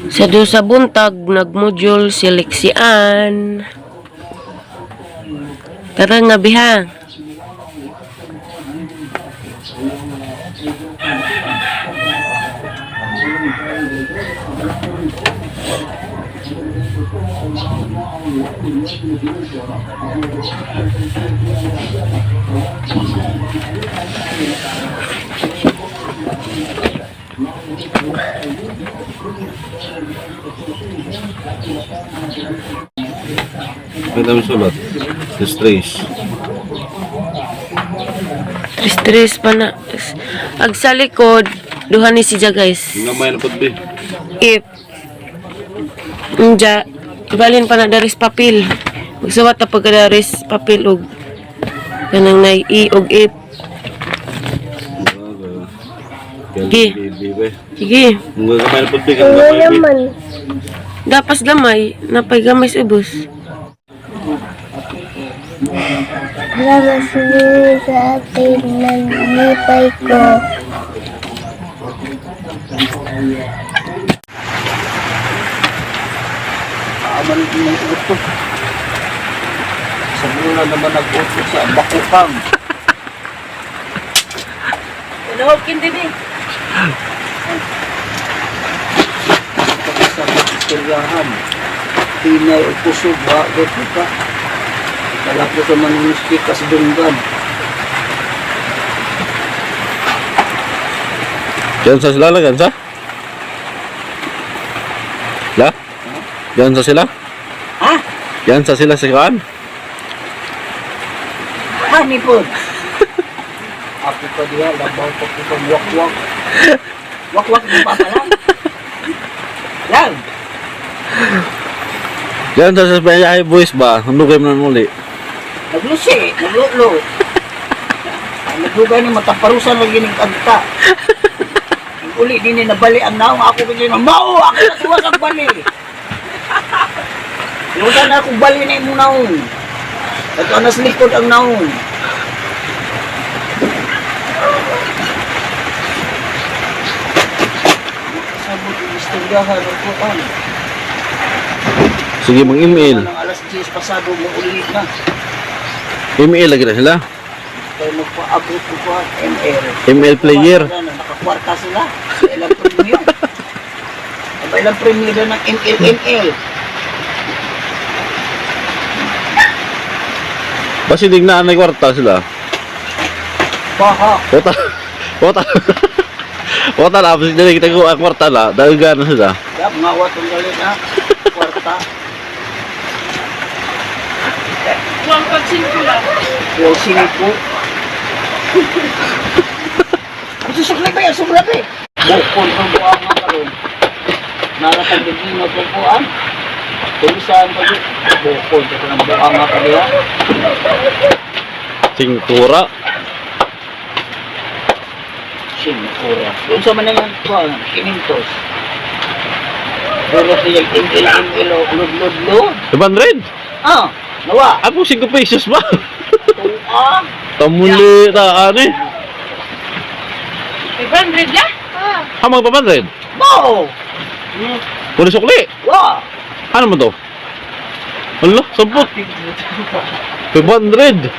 Sa do sa buntag, nagmodule si Lexian. Tara nga biha. Pwede mo sulat. Stress. Tres-tres pa na. Ag sa likod, duha ni siya, guys. Nga may napod be. If Nja, balin pa na daris papel. Magsuwat na pagka daris papel og kanang nay i og if. Sige. Sige. Nga gamay napod be. Nga gamay be. Dapas gamay, napay gamay sa ubos. Salamat sa atin naglipay ko. Aman ng uto. Sa muna naman nag-uto sa bakukang. Nahokin din eh. Sa istoryahan. Pinay o kusog ha, gato ka. Kala ko sa manunusti kas dunggan. Diyan sa sila lang, sa? La? Diyan sa sila? Ha? Diyan sa sila sa kaan? Ha, ni po. Ako pa diha, labaw pa ko pang wakwak. Wakwak di pa pala. Lang. Diyan sa sa Bayahe Boys ba? Ano kayo man muli? Naglusi, naglulo. Ang nagdugay ni mataparusan lagi ning kanta. Ang uli din ni nabali ang naong ako kay mao ako nasuwas ang bali. Lusa na akong bali na imong naong. Ato anas likod ang naong. Sabot yung istoryahan ng kuan. Sige, mag-email. Ang alas 10 pasado mo uli na. Email lagi na sila. Kaya magpaabot ko kuan ML. ML player. Wala na, nakakwarta sila. Sa ilang premyo. Aba, ilang premyo na ng ML, ML. Basi na ay kwarta sila. Baha. Kota. Kota. Kota na, basi dili kita ko ang kwarta na. Dahil gana sila. Dap, nga watong galit ha. Kwarta. Huwag pag-singko lang. Wow, singko. Gusto ba yan? Sobra ba eh. Bukol ang buang nga karon. Naratag din na kukuan. Tulisan pa yun. Bukol ka ng buang nga karon. Singkura. Singkura. Doon sa man yan, kuan, kinintos. Pero siya ML, ML, lod, lod, lod. 500? Ah, nawa. Ako 5 pesos ba? Tuwa. Tamuli ta ani. 500 la? Ha mga 500? Mo! Puro sukli. Wa! Ano mo to? Alo, samput. 500.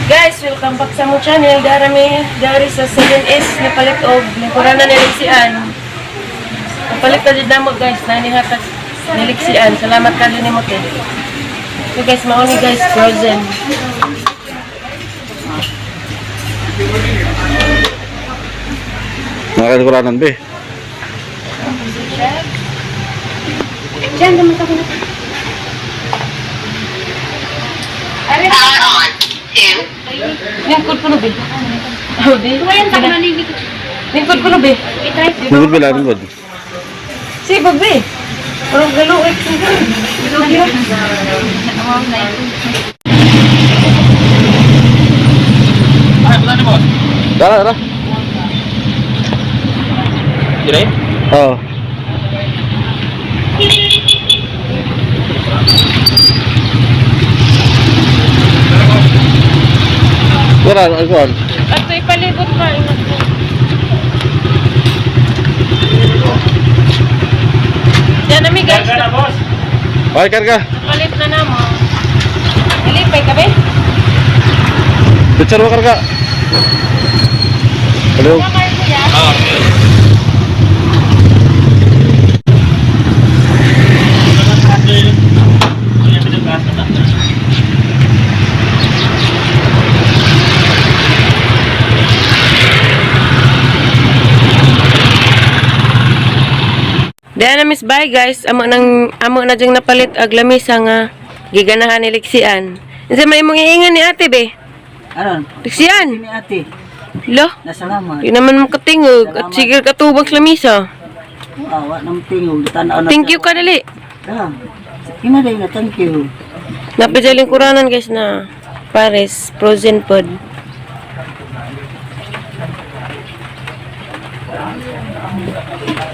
Guys, welcome back sa mong channel. Darami, dari sa 7S napalit og lingkuran na niliksian. Napalit na dyan mo, guys, nanihatag niliksian. Salamat ka din mo te. So guys, mauni guys, frozen. Nakakalkulanan be. Diyan, dumunta ko na. Lingkod ko no be. Oh, di. Lingkod ko no be. Nagod bila, nagod. Sibog be. Parang galuik. Tara, tara. Dire? Oo. Wala, alcohol. At ipalibot pa. Ingat ko. Ay, karga. Palit na namo. Ilipay ka be? Picture mo karga. Hello. Kayo kuya. Diyan na miss, bye guys. Amo nang amo na dyang napalit ag lamisa nga giganahan ni Lixian. Unsa may imong iingan ni ate be? Aron, Lixian. ni ate, Lo, nasalamat. di naman mo katingog at sige katubag sa lamisa. Awa nang tingog, tanaw na. Thank you ka dali. Ah, ina day na thank you. Napijaling kuranan guys na Paris frozen food.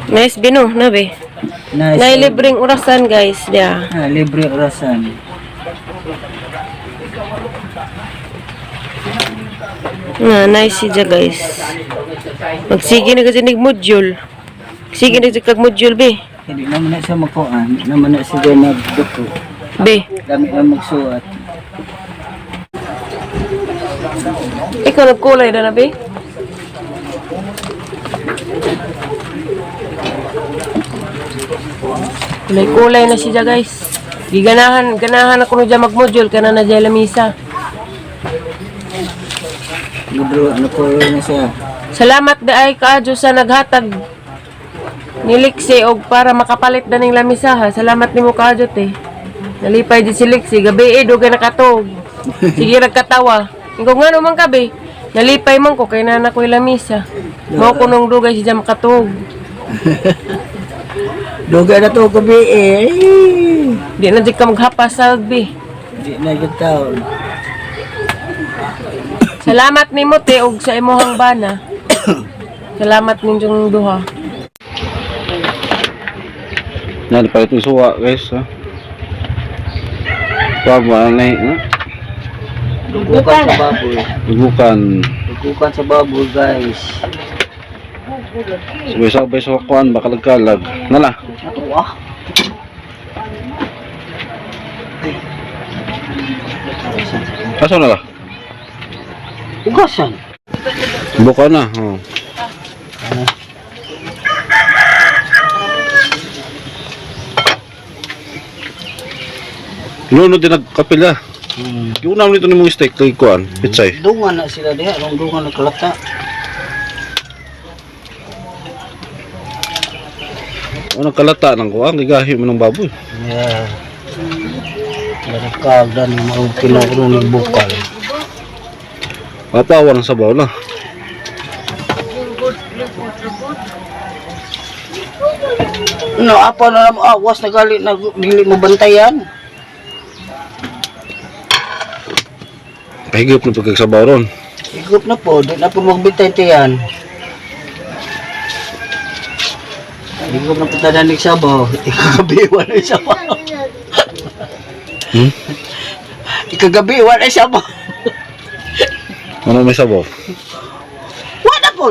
Nice bino, nabe. Nice. Nay libreng orasan guys, dia. Ah, libre orasan. Na nice siya guys. Magsige na kasi nig module. Sige na kag module be. Hindi naman na siya makuan, hindi naman na siya nagduko. Be, Dami na magsuot. ikaw nagkulay na na be. Kulay-kulay na siya guys. Giganahan, ganahan ako na dyan mag-module kana na dyan lamisa. Libre ano ko na siya. Salamat daay kaadyo sa naghatag ni Lixie og para makapalit na ning lamisa ha. Salamat nimo kaadyo te. Nalipay di si Lixie gabi eh dugay nakatog. Sige nagkatawa. Ingo ngano man kabe. Nalipay man ko kay nana ko'y lamisa. Mao ko nung dugay siya makatog. Dugay na to gabi eh. Di na di ka maghapas sa bi. Di na gyud taon. Salamat nimo te og sa imong bana. Salamat ninyong duha. Yan, palit yung suwa, guys. Ha? Kuha mo, ano na ha? Dugukan sa baboy. Dugukan. Dugukan sa baboy, guys. Sabay-sabay sa kuan, bakalag-kalag. Nala. Natuwa. Asa na la? Ugasan. Buka na. Oh. Luno din nagkapila. Yung naman nito ni mong steak kay kuan, pitsay. Dungan na sila diha, rong dungan na kalata. Ano kalata ng kuan, gigahi mo ng baboy. Yeah. Larikag dan mga tinuro ni bukal. Papawa ng sabaw na. No, apa na lang awas na gali na dili mo bantayan. Kahigop na pagkagsabaw ron. Igup na po, di na po magbintay tiyan. Igup na po tanan ni sabaw. Ikagabi wala ay sabaw. Hmm? Ikagabi wala ay sabaw. Ano may sabaw? Wala po.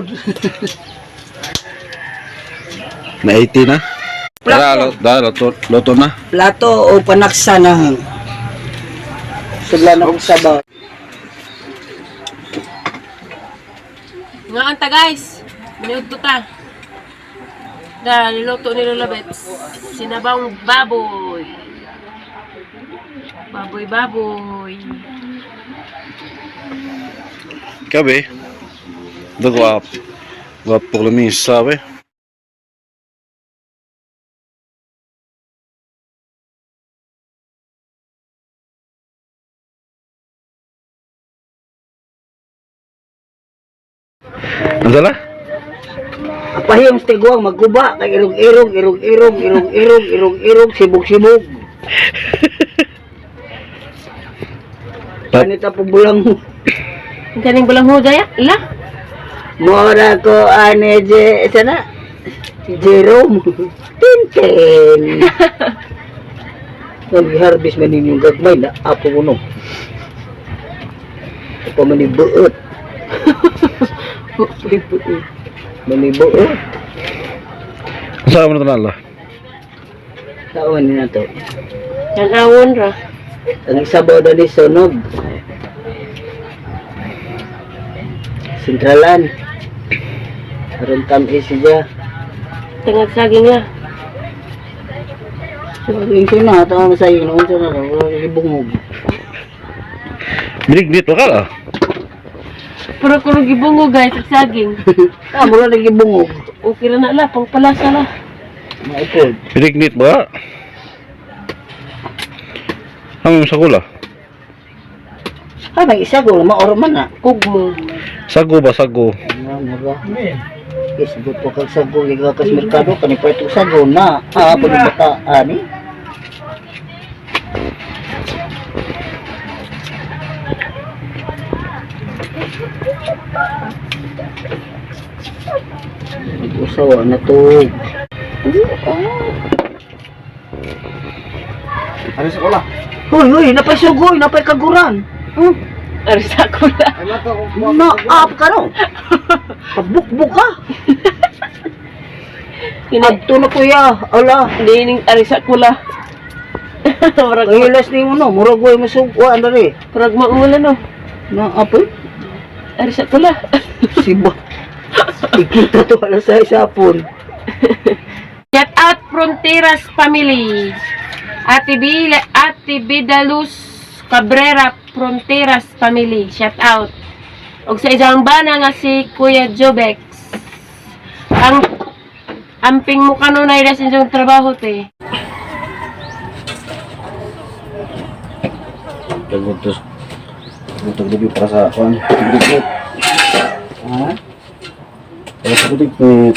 Na 80 na? Tara, luto, luto na. Plato o panaksa na. Sudlan akong sabaw. Nga anta guys. Minuto ta. Da niluto ni Lola Bets. Sinabang baboy. Baboy baboy. Kabe. Dugo up. Gwapo lamisa, be. Andala? Apahiyong tiguang magguba kay irog-irog, irog-irog, irog-irog, irog-irog, sibog-sibog. Panita po bulang mo. Ang kaning bulang hudaya? La. Mora ko ane je sana Jerome Tintin. Nag-harvest man ninyong gagmay na apo mo no. Apa man ni buot. Manibuot. Saan mo na tanala? Taon ni na to. Tanawon ra. Ang sabaw dali sunog. Sentralan. Aron tam-is siya. Tangag saging la. Yung ko na, tama sa iyo, unsa na to, ibungog. Binignit ba ka la? Puro kuno gibungo guys ag saging. Ah, mura lagi bungog. Okay ra na la, pangpalasa la. Maipod. Binignit ba? Ang sago la? Ah, may isa ko, maor man na. Kugmo. Sago ba sago? Ano, mura. Is gusto kag sago giga kas merkado kani pa itong sago na. Ah, pag bata ani. Usawa na to. Ano sa kula? Hoy, hoy, napay sugoy, napay kaguran. Hmm? Arisa ko la. Ay, mata kung Na-up ka no. Pagbukbuk ka. Kini Adto na kuya. Ala. dining arisa ko la. Murag Kahilas ni mo no, murag way masugwa diri. murag maula no. Na apoy, Arisa ko la. siba. Ikita to alas sa isapon. Shout out Fronteras family. Ate Bila, Ate Bidalus Cabrera Fronteras family. Shout out. Og sa isang bana nga si Kuya Jobex. Ang amping mo kanunay na sa inyong trabaho te. Dagutos. Dagutos lubi para sa kuan. Binignit. Ha? Para sa binignit.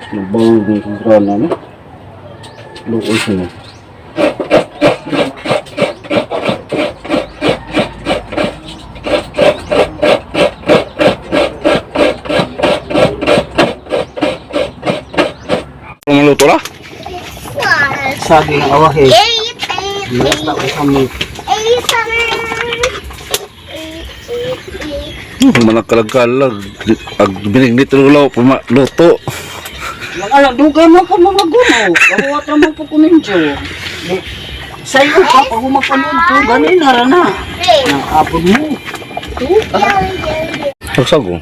Lubang ng kugrana no? Luoy siya. Maluto la? Sabi ng awahe. Eight, eight, Mas na kami. eight, seven, eight, eight, eight. Managkalag-kalag. Ag binignit ng ulaw, luto. Lang ala dugay mo ka mga guno. Kahuwat ra man po ko ninyo. Sayo ka pag humapanood ko ganin na ra na. Eight. Na apod mo. Yeah, yeah, yeah. Pagsago.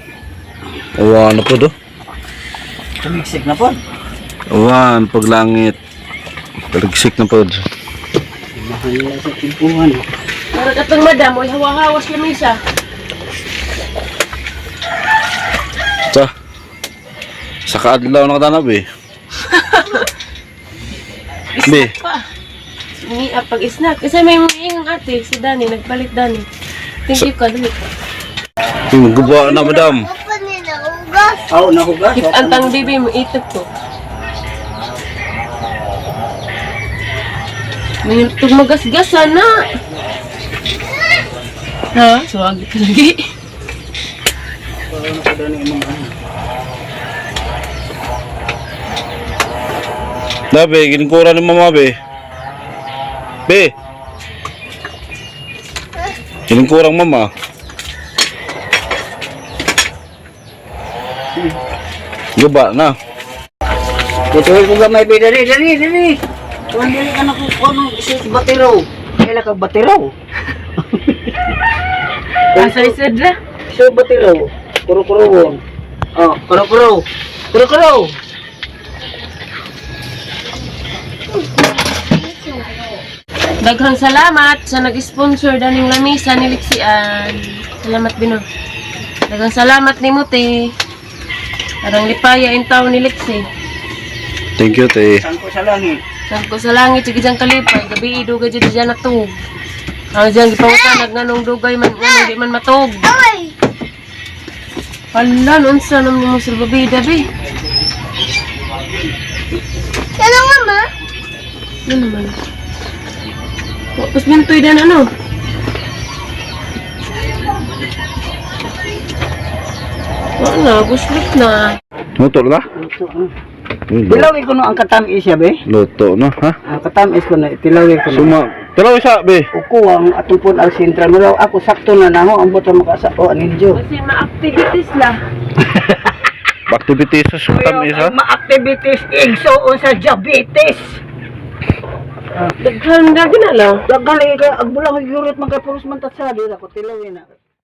Awan na po do. Tumiksik na po. Awan, paglangit. Taligsik na po. Mahal na sa timpuhan. Murag atong madam, oy hawa-hawas lamisa. Sa. Sa kaadlaw na katanab eh. Be, Pa. Ni pag snack. Kasi may mga ate, si Danny, nagpalit Danny. Thank you ka, dali. yung guba na madam. Open nila, ugas. Aw nahugas. Hit antang bibi mo itot ko. May tumagasgasan na. Ha? Suwag ka lagi. Na be, giningkura ni mama be. Be. Giningkurang mama. Guba na. Tutuloy ko gamay be dali dali dali. Kuan dali ka na ko kuno isus batero. Kaila ka batero. Asa isad na? Isus batero. Kuro-kuro. Oh, kuro-kuro. Kuro-kuro. Daghang salamat sa nag-sponsor daning lamisa ni Lixian. Salamat Bino. Daghang salamat ni Muti. Arang lipaya in taon ni Lixi. Thank you, te. Sangko sa langit. Sangko sa langit, sige diyang kalipay, gabi dugay dyan dyan natug. Ang diyang gipangutanag nganong dugay man, nganong di man matug. Oy! Hala, unsa naman mo salbabida, be? Ano nga, ma? Ano naman? Tapos mintoy dan ano? Wala, guslot na. Luto na? Tilawin ko no ang katamis ya be. Luto na, ha? Ang katamis ko na tilawin ko na. Suma. Tulaw isa, be. Uko ang atong pun al sentral mo raw ako sakto na namo ang buto makasao ninyo. Kasi ma-activities la. Activities sa tamis ha. Ang ma-activities igsoon sa diabetes. Daghan na ginala. Daghan lagi kay ag bulang gyurot man kay puros man tatsa di ako tilawin na.